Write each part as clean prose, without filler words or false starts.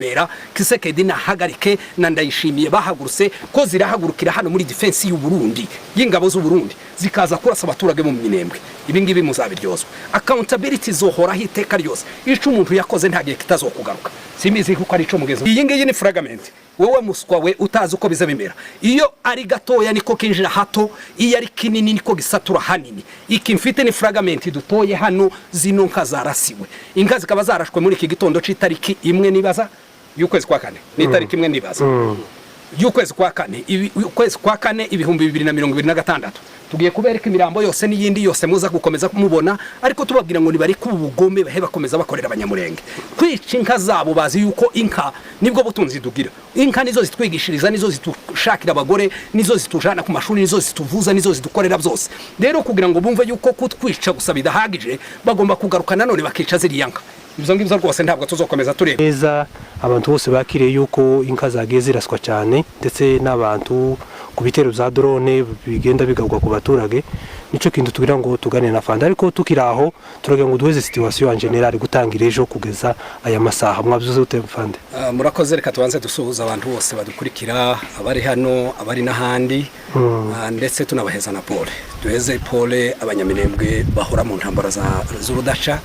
Bera Tshisekedi nahagarike na Ndayishimiye bahagurutse ko zirahagurukira hano muri defense y'u Burundi, y'ingabo z'u Burundi, zikaza kurasa abaturage mu Minembwe. Ibi ngibi muzabiryozwa. Accountability zohoraho iteka ryose. Ico umuntu yakoze nta gihe kitazokugaruka. Simbizi kuko ari ico mugeze. Iyi ngiyi ni fragment. Wowe muswa we utazi uko biza bimera, iyo ari gatoya niko kinjira hato, iyo ari kinini niko gisatura hanini. Iki mfite ni fragment dutoye hano. Zino nka zarasiwe, inka zikaba zarashwe muri iki gitondo c'itariki 1 nibaza y'ukwezi kwa kane, ni itariki 1 nibaza y'ukwezi kwa kane, ukwezi kwa kane 2026. Tugiye kubereka imirambo yose n'iyindi yose muza gukomeza kumubona, ariko tubabwira ngo nibareke ubu bugome bahe bakomeza bakorera Abanyamurenge kwica inka zabo. Bazi yuko inka nibwo butunzi dugira. Inka nizo zitwigishiriza, nizo zitushakira abagore, nizo zitujana ku mashuri, nizo zituvuza, nizo zidukorera byose. Rero kugira ngo bumve yuko kutwica gusa bidahagije, bagomba kugaruka nanone bakica ziriya nka. Ibyo ngibyo rwose ntabwo tuzokomeza tureba. Neza, abantu bose bakiriye yuko inka zagiye ziraswa cyane, ndetse n'abantu ku bitero bya drone bigenda bigabwa ku baturage. Nicyo kintu tugira ngo tugane na fanda. Ariko tukiri aho, turagira ngo duheze situation en général gutangira ejo kugeza aya masaha. Mwabyuze ute, fande? Murakoze. Reka tubanze dusuhuza abantu bose badukurikira, abari hano, abari n'ahandi, ndetse tunabaheza na pole. Duheze pole Abanyaminembwe bahora mu ntambara z'urudaca.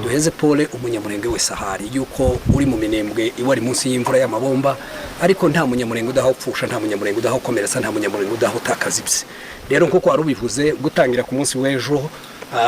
Duheze pole Umunyamurenge wese ahari, yuko uri mu Minembwe iwe ari munsi y'imvura y'amabomba, ariko nta Munyamurenge udahopfusha, nta Munyamurenge udahokomeretsa, nta Munyamurenge udahutakaza ibye. Rero nk'uko wari ubivuze, gutangira ku munsi w'ejo,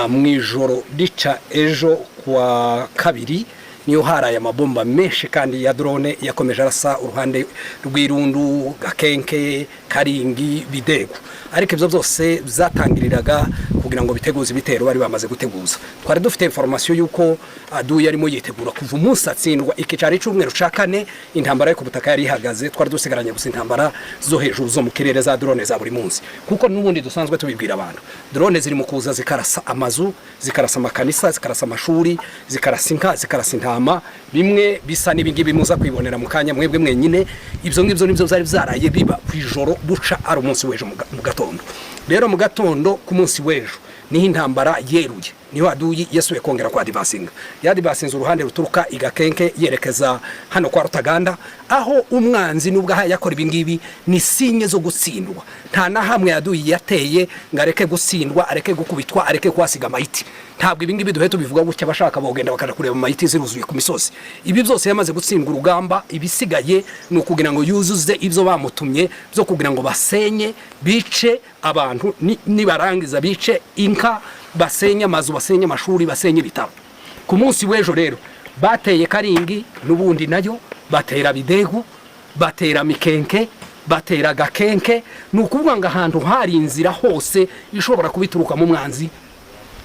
mu ijoro rica ejo kuwa kabiri, niyo haraye amabomba menshi kandi ya drone yakomeje arasa uruhande rw'Irundu, Gakenke, Karingi, Bidego. Ariko ibyo byose byatangiriraga kugira ngo biteguze ibitero bari bamaze guteguza. Twari dufite information y'uko aduyi arimo yitegura kuva umunsi atsindwa. Iki cyari icyumweru ca kane intambara yo ku butaka yari ihagaze. Twari dusigaranye gusa intambara zo hejuru, zo mu kirere, za drone za buri munsi, kuko n'ubundi dusanzwe tubibwira abantu. Drone ziri mu kuza zikarasa amazu, zikarasa amakanisa, zikarasa amashuri, zikarasa inka, zikarasa intama, bimwe bisa n'ibingibi muza kwibonera mu kanya mwebwe mwenyine. Ibyo ngibyo nibyo byari byaraye biba ku ijoro buca ari umunsi w'ejo mu gatondo. Rero mu gatondo ku munsi w'ejo niho intambara yeruye, niho aduyi yasuye kongera kwa advancinga. Yadvancinze uruhande ruturuka Igakenke yerekeza hano kwa Rutaganda, aho umwanzi nubwo aha yakora ibingibi ni signe zo gutsindwa. Nta na hamwe aduyi yateye ngo areke gutsindwa, areke gukubitwa, areke kuhasiga amayiti. Ntabwo ibingibi duhe tubivuga gutya, abashaka bogenda bakaja kureba amayiti ziruzuye ku misozi. Ibi byose yamaze gutsindwa urugamba, ibisigaye ni ukugira ngo yuzuze ibyo bamutumye byo kugira ngo basenye, bice abantu, nibarangiza bice inka, basenye amazu, basenye amashuri, basenye ibitaro. Ku munsi w'ejo rero bateye Karingi n'ubundi nayo, batera Bidegu, batera Mikenke, batera Gakenke. Ni ukuvuga ngo ahantu hari inzira hose ishobora kubituruka mu mwanzi,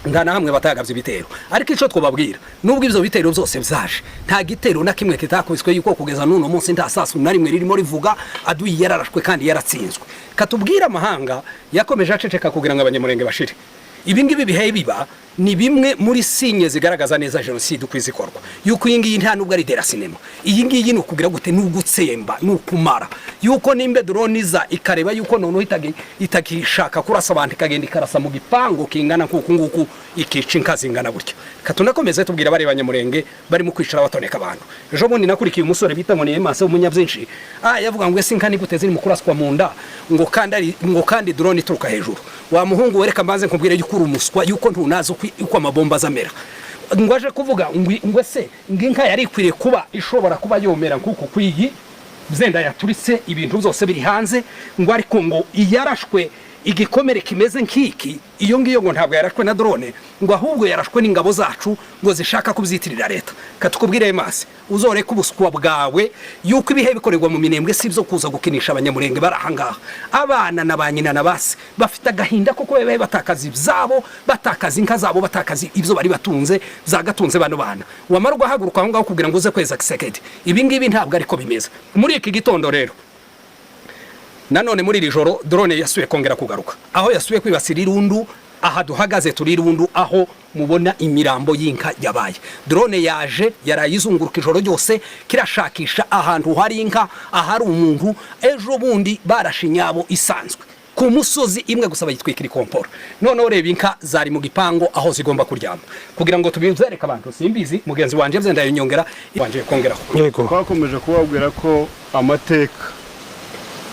nta na hamwe batagabye ibitero. Ariko icyo twababwira, nubwo ibyo bitero byose byaje, nta gitero na kimwe kitakubiswe, yuko kugeza n'uno munsi nta sasu na rimwe ririmo rivuga. Aduyi yararashwe kandi yaratsinzwe. Katubwira amahanga yakomeje aceceka kugira ngo Abanyamurenge bashire. Ibi ngibi bihe biba ni bimwe muri signe zigaragaza neza jenoside uko izikorwa, yuko iyi ngiyi nta nubwo ari déracinement. Iyi ngiyi ni ukugira gute? Ni ugutsemba, ni ukumara, yuko nimba drone iza ikareba yuko noneho itakishaka kurasa abantu, ikagenda ikarasa mu gipangu kingana nk'uku nguku, ikica inka zingana gutya. Katunakomeze tubwira bari Abanyamurenge barimo kwicara batoneka abantu. Ejo bundi nakurikiye umusore bita ngo ni Emase w'umunyabyinshi, yavuga ngo ese inka ni gute ziri mu kuraswa mu nda, ngo kandi drone ituruka hejuru? Wa muhungu wereka mbanze nkubwire yuko uri umuswa, yuko ntunazi uko amabomba azamera. Ngo aje kuvuga ngo ese ngo inka yari ikwiriye kuba ishobora kuba yomera nk'uku kw'iyi zenda yaturitse, ibintu byose biri hanze, ngo ariko ngo iyarashwe igikomere kimeze nk'iki, iyo ngiyo ngo ntabwo yarashwe na drone, ngo ahubwo yarashwe n'ingabo zacu, ngo zishaka kubyitirira leta. Katukubwire Masi, uzoreke ubuswa bwawe, yuko ibihe bikorerwa mu Minembwe si ibyo kuza gukinisha Abanyamurenge bari ahangaha. Abana na ba nyina na base bafite agahinda kuko babaye batakaza ibyabo, batakaza inka zabo, batakaza ibyo bari batunze byagatunze bano bana. Wamara ugahaguruka aho ngaho kugira ngo uze kweza Tshisekedi. Ibi ngibi ntabwo ariko bimeze. Muri iki gitondo rero nanone muri iri joro drone yasuye kongera kugaruka, aho yasuye kwibasira Irundu. Aha duhagaze turi Irundu, aho mubona imirambo y'inka yabaye. Drone yaje yarayizunguruka ijoro ryose kirashakisha ahantu hari inka, ahari umuntu. Ejo bundi barashe inyabo isanzwe. Ku musozi imwe gusa bayitwikira ikompora. Noneho reba inka zari mu gipango aho zigomba kuryama, kugira ngo tubibyereke abantu. Simbizi, mugenzi wanje byenda yinyongera wanje kongeraho. Yego. Twakomeje kubabwira ko amateka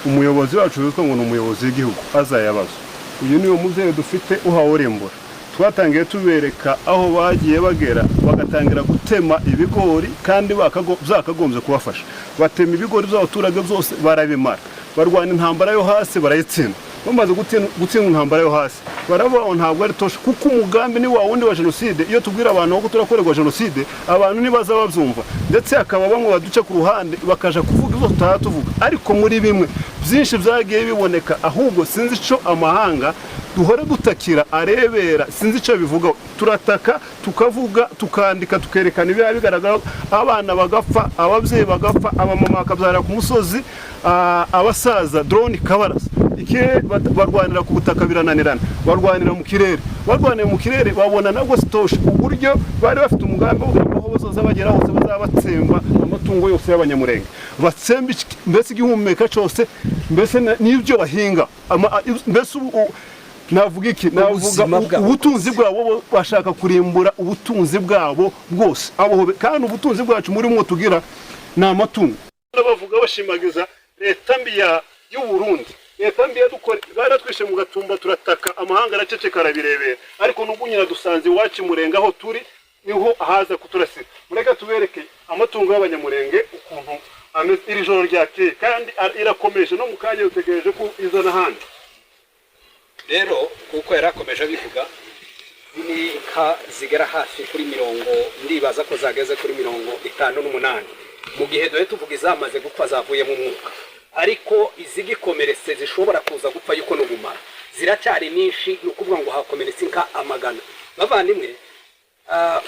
umuyobozi wacu witwa ngo ni umuyobozi w'igihugu azayabaza. Uyu niwo mubyeyi dufite uhawurimbura. Twatangiye tubereka aho bagiye bagera, bagatangira gutema ibigori kandi byakagombye kubafasha. Batema ibigori by'abaturage byose barabimara. Barwana intambara yo hasi barayitsinda. Bamaze gutsinda intambara yo hasi, baravuga ngo ntabwo ari tosha, kuko umugambi ni wa wundi wa jenoside. Iyo tubwira abantu ko turakorerwa jenoside, abantu ntibaza babyumva, ndetse hakaba bamwe baduca ku ruhande bakaja kuvuga ibyo tutaba tuvuga. Ariko muri bimwe byinshi byagiye biboneka, ahubwo sinzi ico amahanga duhora dutakira arebera, sinzi icyo bivuga. Turataka, tukavuga, tukandika, tukerekana ibiba bigaragara, abana bagapfa, ababyeyi bagapfa, abamama bakabyara ku musozi, abasaza drone ikabarasa. Ikirere barwanira ku butaka birananirana, barwanira mu kirere. Barwanira mu kirere babona nabwo sitoshe. Uburyo bari bafite umugambi wo kugira ngo aho bazoza bagera hose bazabatsemba amatungo yose y'Abanyamurenge, batsemba mbese igihumeka cyose, mbese n'ibyo bahinga. Mbese navuga iki? Navuga Ubuzima bwabo. Ubutunzi bwabo bo bashaka kurimbura ubutunzi bwabo bwose. Kandi ubutunzi bwacu muri mwo tugira ni amatungo. Bavuga bashimagiza leta mbi y'u Burundi, leta mbi yadukore, baratwishe mu Gatumba, turataka, amahanga araceceka arabirebera. Ariko nubwo nyina dusanze iwacu Murenga aho turi niho ahaza kuturasira. Mureke tubereke amatungo y'Abanyamurenge ukuntu ameze iri joro ryakeye, kandi irakomeje no mu kanya dutegereje ko iza n'ahandi. Rero kuko yari akomeje abivuga, ni inka zigera hafi kuri mirongo, ndibaza ko zageze kuri 58, mu gihe duhe tuvuga izamaze gupfa zavuyemo umwuka, ariko izigikomeretse zishobora kuza gupfa yuko n'ubumara ziracyari nyinshi. Ni ukuvuga ngo hakomeretse inka amagana. Bavandimwe,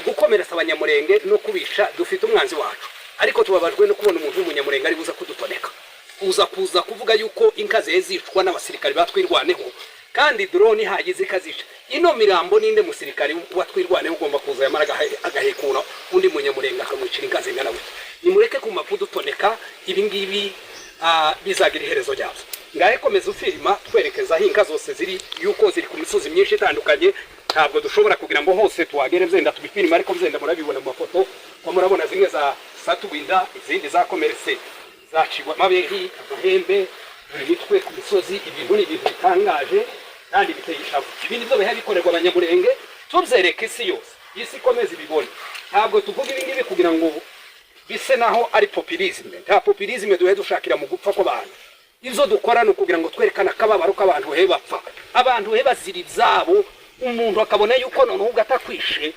gukomeretsa Abanyamurenge no kubica, dufite umwanzi wacu, ariko tubabajwe no kubona umuntu w'Umunyamurenge ari buza kudutoneka, kuza kuvuga yuko inka zihe zicwa n'abasirikari batwirwaneho, kandi drone hagize ikazica ino mirambo. Ninde musirikari watwirwaneho ugomba kuza yamara agahekura undi Munyamurenge akamwicira inka zingana gutya? Nimureke kuma kudutoneka. Ibi ngibi bizagira iherezo ryabyo. Ngahe komeza ufirima twerekeza aho inka zose ziri, yuko ziri ku misozi myinshi itandukanye. Ntabwo dushobora kugira ngo hose tuhagere byenda tubifirima, ariko byenda murabibona mu mafoto ko murabona zimwe za satuwinda, izindi zakomeretse, zacigwa amabere, amahembe, imitwe ku misozi. Ibintu ni ibintu bitangaje kandi biteye ishavu. Ibindi byo biha bikorerwa Abanyamurenge tubyereka isi yose, isi ikomeze ibibone. Ntabwo tuvuga ibi ngibi kugira ngo bise naho ari populisme. Nta populisme duhe dushakira mu gupfa kw'abantu. Ibyo dukora ni ukugira ngo twerekane akababaro k'abantu he bapfa, abantu he bazira ibyabo. Umuntu akabona yuko noneho ubwo atakwishe,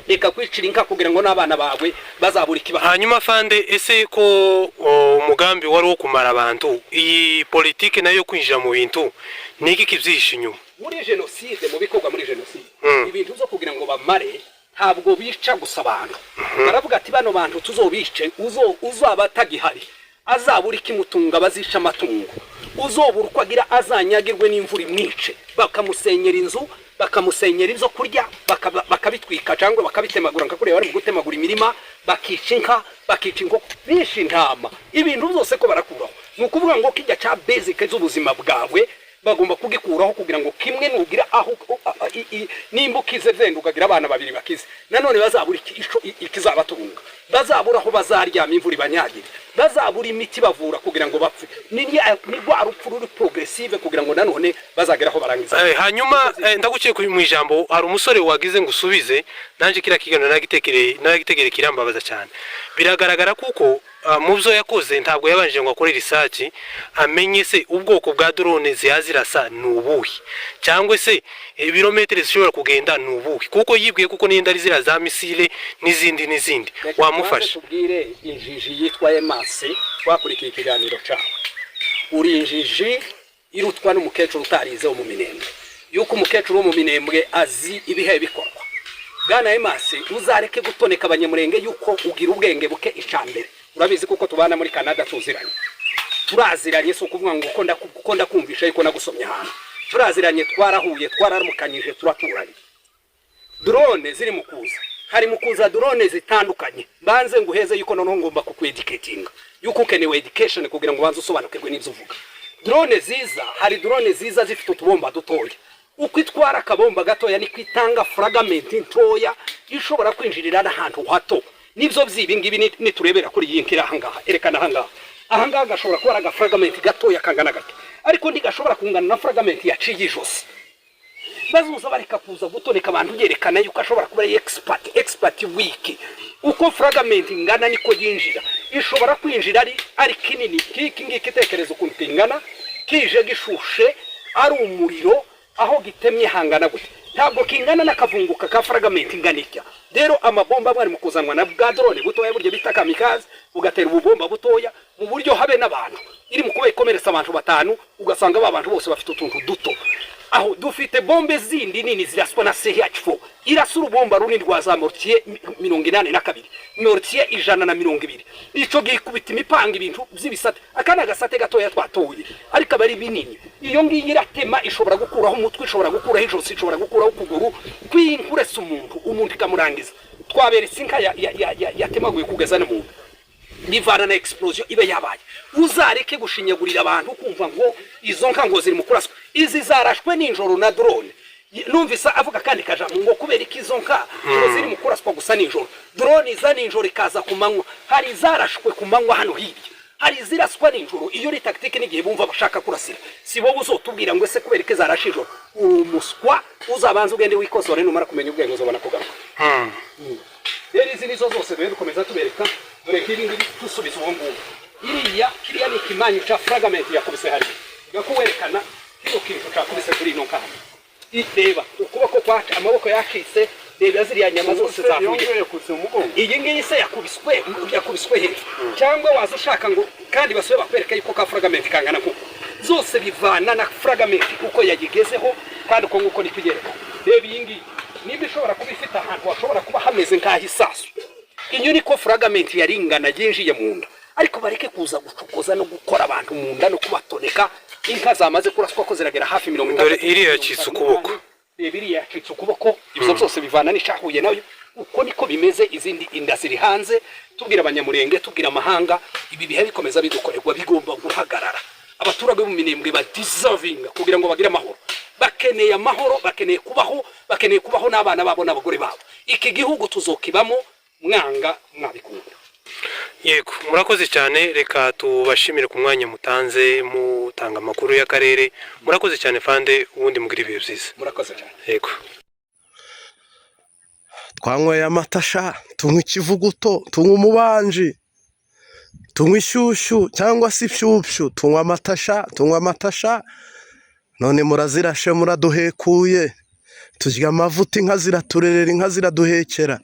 reka kwicira inka kugira ngo n'abana bawe bazabura ikibaha. Hanyuma fande, ese ko umugambi wari uwo kumara abantu, iyi politiki nayo yo kwinjira mu bintu ni iki kibyihishe inyuma? Muri jenoside, mu bikorwa muri jenoside, ibintu byo kugira ngo bamare, ntabwo bica gusa abantu. Baravuga ati bano bantu tuzobice, uzaba atagihari azabura ikimutunga, bazica amatungo, uzobura uko agira azanyagirwe n'imvura imwice, bakamusenyera inzu, bakamusenyera ibyo kurya, bakabitwika cyangwa bakabitemagura, nka kuriya bari mu gutemagura imirima, bakica inka, bakica inkoko, bishe intama, ibintu byose ko barakuraho. Ni ukuvuga ngo kijya cya basic z'ubuzima bwawe bagomba kugikuraho, kugira ngo kimwe nugira aho nimba ukize venda ukagira abana babiri bakize, nanone bazabura ikizabatunga, bazabura aho bazaryama imvura ibanyagire, bazabura imiti bavura kugira ngo bapfe. Ni rwa rupfu ruri progressive kugira ngo nanone bazagera aho barangiza. Hanyuma ndaguciye mu ijambo. Hari umusore wagize ngo usubize nanjye kiriya kiganiro naragitegereye, kirambabaza cyane. Biragaragara kuko mu byo yakoze ntabwo yabanje ngo akore research, amenye se ubwoko bwa drone ziha zirasa ni ubuhe, cyangwa se ibirometero zishobora kugenda ni ubuhe, kuko yibwiye kuko n'inda ari ziriya za missile n'izindi n'izindi. Reka Wamufasha. tubanze tubwire injiji yitwa Emasi twakurikiye ikiganiro cyawe: uri injiji irutwa n'umukecuru utarize wo mu Minembwe, yuko umukecuru wo mu Minembwe azi ibihe bikorwa. Bwana Emasi, uzareke gutoneka Abanyamurenge yuko ugira ubwenge buke. Icambere, urabizi kuko tubana muri Canada, tuziranye, turaziranye. Si ukuvuga ngo uko ndakumvisha yuko nagusomye ahantu. Turaziranye, twarahuye, twararamukanyije, turaturanye. Drone ziri mu kuza, hari mu kuza drone zitandukanye. Banze nguheze yuko noneho ngomba kukwedicatinga, yuko ukenewe education kugira ngo ubanze usobanukirwe n'ibyo uvuga. Drone ziza, hari drone ziza zifite utubomba dutoya. Uko itwara akabomba gatoya niko itanga fragment ntoya ishobora kwinjirira n'ahantu hato. Nibyo by'ibi ngibi niturebera kuri iyi nkira ahangaha, erekana ahangaha. Ahangaha gashobora kuba ari agafragment gatoya kangana gato, ariko ntigashobora kungana na fragment yaciye ijosi. Bazuza bareka kuza gutoneka abantu, yerekana yuko ashobora kuba ari expert. Expert wiki? Uko fragment ingana niko yinjira. Ishobora kwinjira ari kinini kiki ngiki. Tekereza ukuntu kingana, kije gishushe ari umuriro, aho gitemye hangana gute? Ntabwo kingana n'akavunguka ka fragment ingana itya. Rero amabomba amwe ari mu kuzanwa na bwa drone butoya, buryo bita kamikaze, ugatera ububomba butoya mu buryo habe n'abantu iri mu kuba ikomeretsa abantu batanu, ugasanga ba bantu bose bafite utuntu duto. Aho dufite bombe zindi nini ziraswa na CH4, irasa urubomba runini rwa za mortier 82, mortier 120. Ico gikubita imipanga, ibintu by'ibisate. Aka ni agasate gatoya twatoye, ariko aba ari binini. Iyo ngiyo iratema, ishobora gukuraho umutwe, ishobora gukuraho ijosi, ishobora gukuraho ukuguru kw'inkuresa umuntu, umuntu ikamurangiza. Twaberetse inka yatemaguye kugeza no mu nda, bivana na explosion ibe yabaye. Uzareke gushinyagurira abantu, kumva ngo izo nka ngo ziri mu kuraswa. Izi zarashwe nijoro na drone. Numvise avuga kandi kajambo ngo kubera iki izo nka ngo ziri mu kuraswa gusa nijoro? Drone iza nijoro, ikaza ku manywa. Hari izarashwe ku manywa hano hirya, hari iziraswa nijoro. Iyo ni tactique n'igihe bumva bashaka kurasira. Si wowe uzotubwira ngo ese kubera iki zarashe ijoro. Umuswa, uzabanza ugende wikosore, numara kumenya ubwenge uzobona kugaruka. Rero izi nizo zose duhe dukomeza tubereka. Dore nk'ibi ngibi, dusubiza uwo nguwo. Iriya, kiriya ni ikimanyu ca fragment yakubise hariya, gakuwerekana kino kintu cakubise kuri ino nkana. Reba ukuboko kwacu, amaboko yacitse, reba ziriya nyama zose zavuye. Yongeye yakutse mu mugongo. Iyi ngiyi se yakubiswe he? Cyangwa waza ushaka ngo kandi basube bakwereka yuko ka fragment kangana kuko zose bivana na fragment uko yayigezeho, kandi uko nguko niko igereka. Reba iyi ngiyi, nimba ishobora kuba ifite ahantu hashobora kuba hameze nk'aho isasu, iyo niko fragment yari ingana yinjiye mu nda. Ariko bareke kuza gucokoza no gukora abantu mu nda no kubatoneka. Inka zamaze kuraswa ko ziragera hafi mirongo Dore itandatu. iriya yacitse ukuboko. Reba iriya yacitse ukuboko. Ibyo byose bivana n'icyahuye nayo, uko niko bimeze. Izindi inda ziri hanze. Tubwira Abanyamurenge, tubwira amahanga, ibi bihe bikomeza bidukorerwa bigomba guhagarara. Abaturage bo mu Minembwe badeservinga kugira ngo bagire amahoro. Bakeneye amahoro, bakeneye kubaho, bakeneye kubaho n'abana babo n'abagore babo. Iki gihugu tuzokibamo, mwanga mwabikunda. Yego, murakoze cyane. Reka tubashimire ku mwanya mutanze mutanga amakuru y'akarere. Murakoze cyane fande, ubundi mugira ibihe byiza. Murakoze cyane. Yego. Twanyweye amata sha, tunywa ikivuguto, tunywa umubanji, tunywa ishyushyu cyangwa se ifyupyu, tunywa amata sha, tunywa amata sha. None murazirashe, muraduhekuye. Turya amavuta, inka ziraturerera, inka ziraduhekera,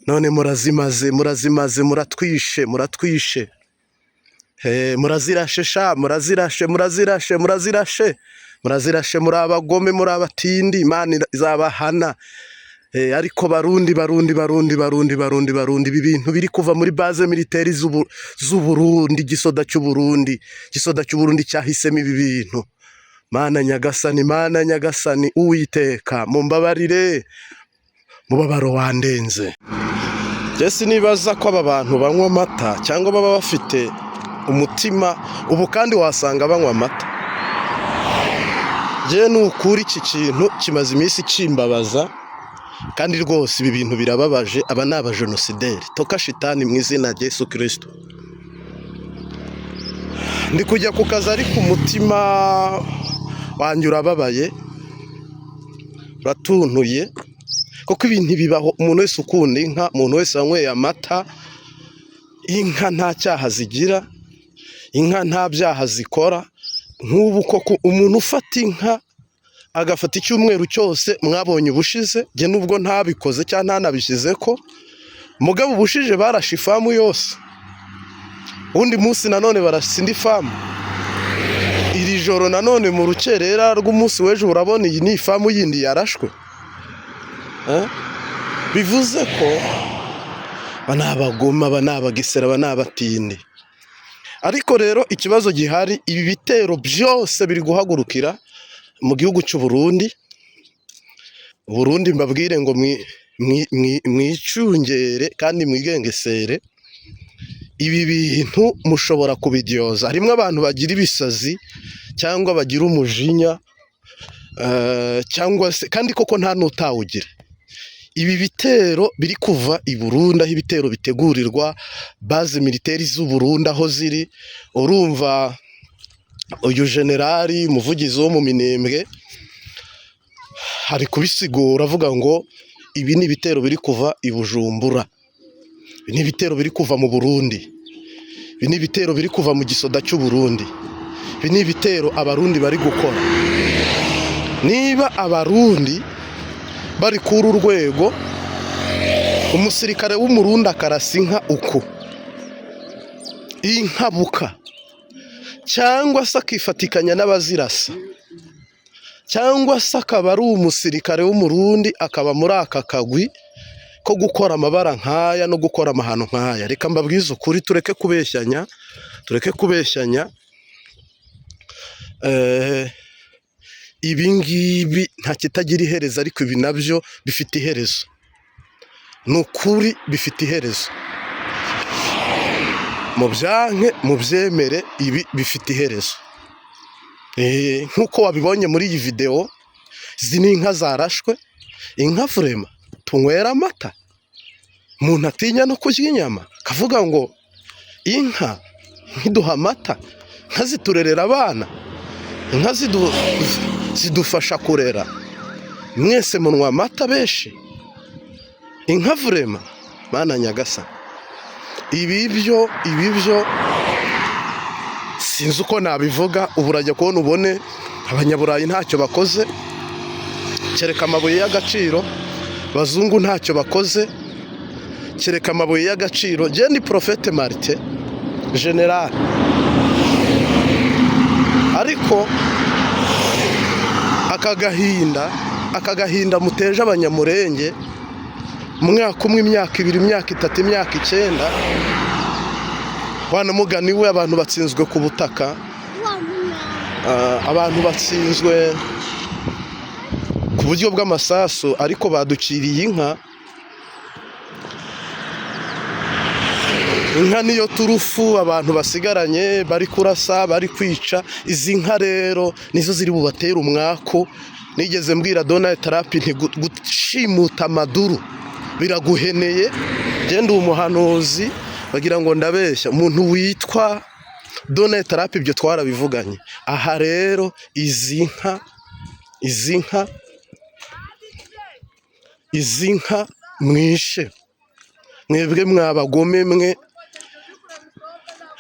none murazimaze, murazimaze, muratwishe, muratwishe. Murazirashe sha, murazirashe, murazirashe, murazirashe, murazirashe. Muri abagome, muri abatindi, Imana izabahana. Ariko Barundi, Barundi, Barundi, Barundi, Barundi, Barundi, ibi bintu biri kuva muri base militaire z'Uburundi, igisoda cy'Uburundi, igisoda cy'Uburundi cyahisemo ibi bintu. Mana Nyagasani, Mana Nyagasani, Uwiteka, mumbabarire, mubabaro wandenze. Jye sinibaza ko aba bantu banywa amata cyangwa baba bafite umutima ubu, kandi wasanga banywa amata. Njye ni ukuri, iki kintu kimaze iminsi kimbabaza, kandi rwose ibi bintu birababaje. Aba ni abajenosideri. Toka shitani mu izina rya Yesu Kirisito. Ndi kujya ku kazi, ariko umutima wanjye urababaye, uratuntuye, kuko ibintu bibaho. Umuntu wese ukunda inka, umuntu wese wanyweye amata, inka nta cyaha zigira, inka nta byaha zikora. Nk'ubu koko umuntu ufata inka agafata icyumweru cyose, mwabonye ubushize, njye nubwo ntabikoze cyangwa ntanabishyize ko mugabo, ubushize barashe ifamu yose, undi munsi nanone barasa indi famu. Iri joro nanone mu rukerera rw'umunsi w'ejo, urabona iyi ni ifamu yindi yarashwe. Bivuze ko aba ni abagome, aba ni abagesera, aba ni abatindi. Ariko rero ikibazo gihari, ibi bitero byose biri guhagurukira mu gihugu cy'u Burundi. Burundi, mbabwire ngo mwicungere kandi mwigengesere. Ibi bintu mushobora kubidyoza. Harimo abantu bagira ibisazi cyangwa bagira umujinya, cyangwa se kandi koko nta n'utawugira. Ibi bitero biri kuva i Burundi, aho ibitero bitegurirwa, base militaire z'u Burundi aho ziri. Urumva uyu generali, umuvugizi wo mu Minembwe, ari kubisigura avuga ngo ibi ni ibitero biri kuva i Bujumbura, ibi ni ibitero biri kuva mu Burundi, ibi ni ibitero biri kuva mu gisoda cy'u Burundi, ibi ni ibitero Abarundi bari gukora. Niba Abarundi bari kuri uru rwego, umusirikare w'Umurundi akarasa inka uku, inkabuka, cyangwa se akifatikanya n'abazirasa, cyangwa se akaba ari umusirikare w'Umurundi akaba muri aka kagwi ko gukora amabara nk'aya no gukora amahano nk'aya, reka mbabwize ukuri, tureke kubeshyanya, tureke kubeshyanya. Ibi ngibi nta kitagira iherezo, ariko ibi nabyo bifite iherezo, ni ukuri bifite iherezo. Mubyanke mubyemere, ibi bifite iherezo. Nk'uko wabibonye muri iyi videwo, izi ni inka zarashwe, inka vraiment tunywera amata, umuntu atinya no kurya inyama akavuga ngo inka ntiduha amata, inka ziturerera abana, inka zidufasha kurera, mwese munywa amata benshi, inka vraiment, Mana nyagasani. Ibi byo sinzi uko nabivuga. Ubu urajya kubona ubone Abanyaburayi ntacyo bakoze kereka amabuye y'agaciro, abazungu ntacyo bakoze kereka amabuye y'agaciro. Njye ni Prophète Martin Général, ariko aka gahinda muteje Abanyamurenge, umwaka umwe, imyaka 2, imyaka 3, imyaka 9, wanamugani we, abantu batsinzwe ku butaka, abantu batsinzwe ku buryo bw'amasasu, ariko baduciriye inka. Inka niyo turufu abantu basigaranye, bari kurasa, bari kwica. Izi nka rero nizo ziri bubatere umwaku. Nigeze mbwira Donald Trump nti gushimuta Maduro biraguheneye. Genda umuhanuzi bagira ngo ndabeshya, umuntu witwa Donald Trump ibyo twarabivuganye. Aha rero izi nka mwishe mwebwe, mwabagome mwe,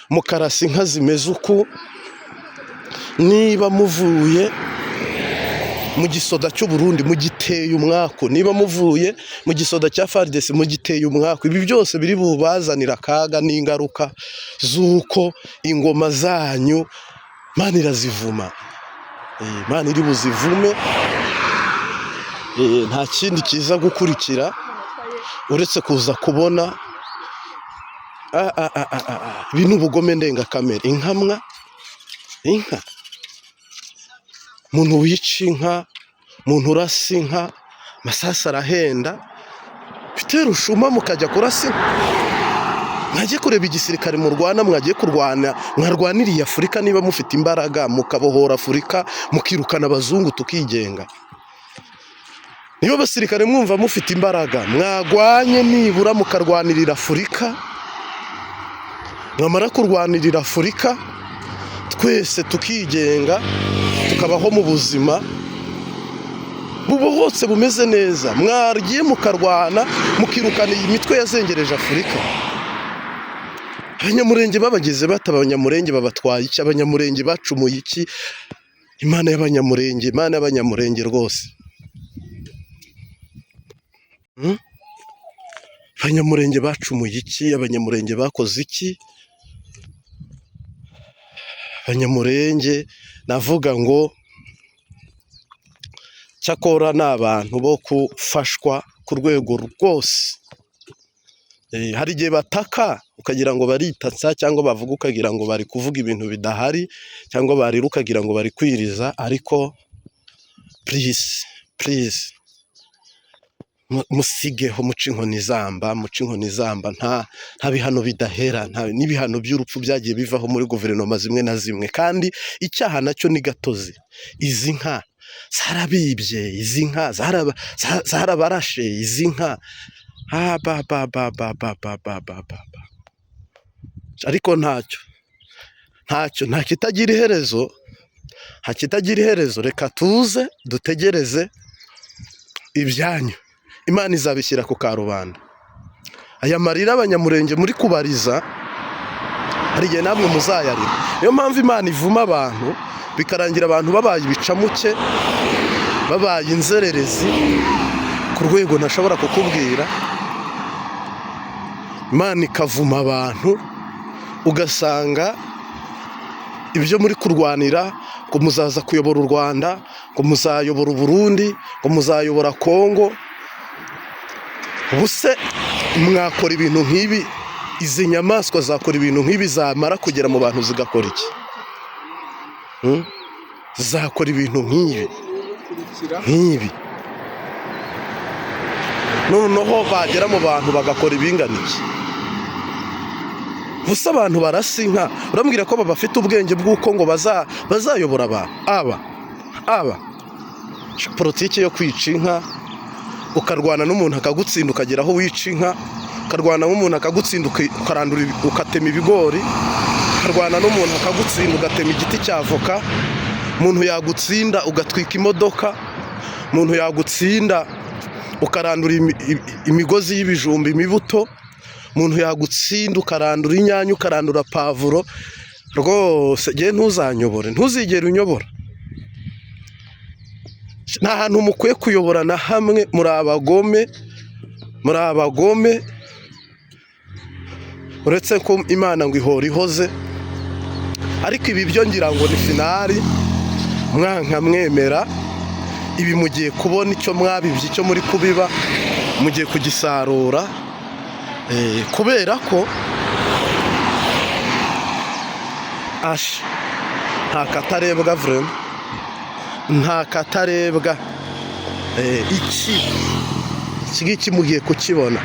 mukarasa inka zimeze uku, niba muvuye mu gisoda cy'u Burundi mugiteye umwaku, niba muvuye mu gisoda cya FARDC mugiteye umwaku, ibi byose biri bubazanira akaga n'ingaruka z'uko ingoma zanyu Mana irazivuma. Imana iri buzivume. Nta kindi kiza gukurikira uretse kuza kubona. Ibi ni ubugome ndengakamere. Inkamwa, inka, umuntu wica inka, umuntu urasa inka, amasasu arahenda, bitera ushuma mukajya kurasa inka. Mwagiye kureba igisirikare murwana, mwagiye kurwana, mwarwaniriye Afurika niba mufite imbaraga, mukabohora Afurika, mukirukana abazungu tukigenga. Niba abasirikare mwumva mufite imbaraga, mwagwanye nibura mukarwanirira Afurika, mwamara kurwanirira Afurika twese tukigenga, tukabaho mu buzima bubohotse bumeze neza. Mwagiye mukarwana mukirukana iyi mitwe yazengereje Afurika. Abanyamurenge babageze bata? Abanyamurenge babatwaye iki? Abanyamurenge bacumuye iki? Imana y'Abanyamurenge, Imana y'Abanyamurenge rwose. Abanyamurenge bacumuye iki? Abanyamurenge bakoze iki? Abanyamurenge navuga ngo cyakora ni abantu bo gufashwa ku rwego rwose. Hari igihe bataka ukagira ngo baritatsa, cyangwa bavuga ukagira ngo bari kuvuga ibintu bidahari, cyangwa barira ukagira ngo bari kwiriza, ariko please, please. Musigeho muce inkoni zamba, muce inkoni zamba. Nta bihano bidahera, nta n'ibihano by'urupfu byagiye bivaho muri guverinoma zimwe na zimwe, kandi icyaha nacyo ni gatozi. Izi nka zarabibye, izi nka zarabarashe, izi nka ah, ba ba ba ba ba ba ba ba ba ba. Ariko ntacyo, nta kitagira iherezo, nta kitagira iherezo. Reka tuze dutegereze ibyanyu, Imana izabishyira ku karubanda. Aya marira Abanyamurenge muri kubariza, hari igihe namwe muzayarira. Niyo mpamvu Imana ivuma abantu, bikarangira abantu babaye ibicamuke, babaye inzererezi ku rwego ntashobora kukubwira. Imana ikavuma abantu, ugasanga ibyo muri kurwanira ngo muzaza kuyobora u Rwanda, ngo muzayobora u Burundi, ngo muzayobora Kongo. Ubuse mwakora ibintu nk'ibi? Izi nyamaswa zakora ibintu nk'ibi, zamara kugera mu bantu zigakora iki? Hmm? Zakora ibintu nk'ibi nk'ibi, noneho bagera mu bantu bagakora ibingana iki? Gusa abantu barasa inka, urambwira ko bafite ubwenge bw'uko ngo bazayobora abantu? Aba politiki yo kwica inka, ukarwana n'umuntu akagutsinda, ukagera aho wica inka, ukarwana n'umuntu akagutsinda, ukarandura, ugatema ibigori, ukarwana n'umuntu akagutsinda, ugatema igiti cya avoka, umuntu yagutsinda ugatwika imodoka, umuntu yagutsinda ukarandura imigozi y'ibijumba, imibuto, umuntu yagutsinda ukarandura inyanya, ukarandura pavuro. Rwose ngewe ntuzanyobore, ntuzigere unyobora. Nta hantu mukwiye kuyobora na hamwe. Muri abagome, muri abagome. Uretse ko Imana ngo ihora ihoze, ariko ibi byo ngira ngo ni finale. Mwanka mwemera, ibi mugiye kubona icyo mwabibye, icyo muri kubiba mugiye kugisarura. Kubera ko asha nta katarebwa, vraiment nta katarebwa. Iki ngiki mugiye kukibona.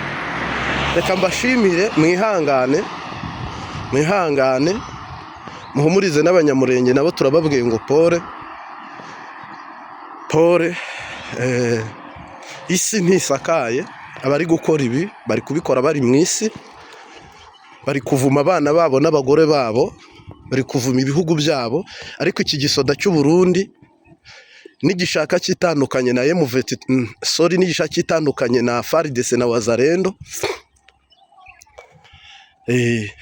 Reka mbashimire, mwihangane, mwihangane, muhumurize n'Abanyamurenge nabo. Turababwiye ngo pole pole. Isi ntisakaye. Abari gukora ibi bari kubikora bari mu isi, bari kuvuma abana babo n'abagore babo, bari kuvuma ibihugu byabo. Ariko iki gisoda cy'u Burundi nigishaka cyitandukanye na M20, sorry, nigishaka cyitandukanye na FARDC na Wazalendo.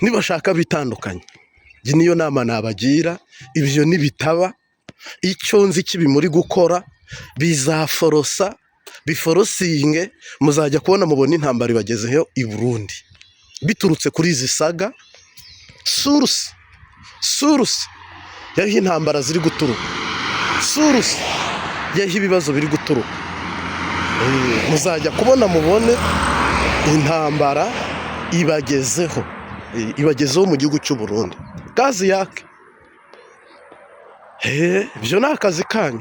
Nibashaka bitandukanye. Njye niyo nama nabagira. Ibyo nibitaba, icyo nzi kibi muri gukora bizaforosa, biforosinge. Muzajya kubona mubona intambara ibagezeho i Burundi, biturutse kuri izi saga. Source y'aho intambara ziri guturuka, source y'aho ibibazo biri guturuka. Muzajya kubona mubone intambara ibagezeho, ibagezeho mu gihugu cy'u Burundi. Kazi yake. Ibyo ni akazi kanyu.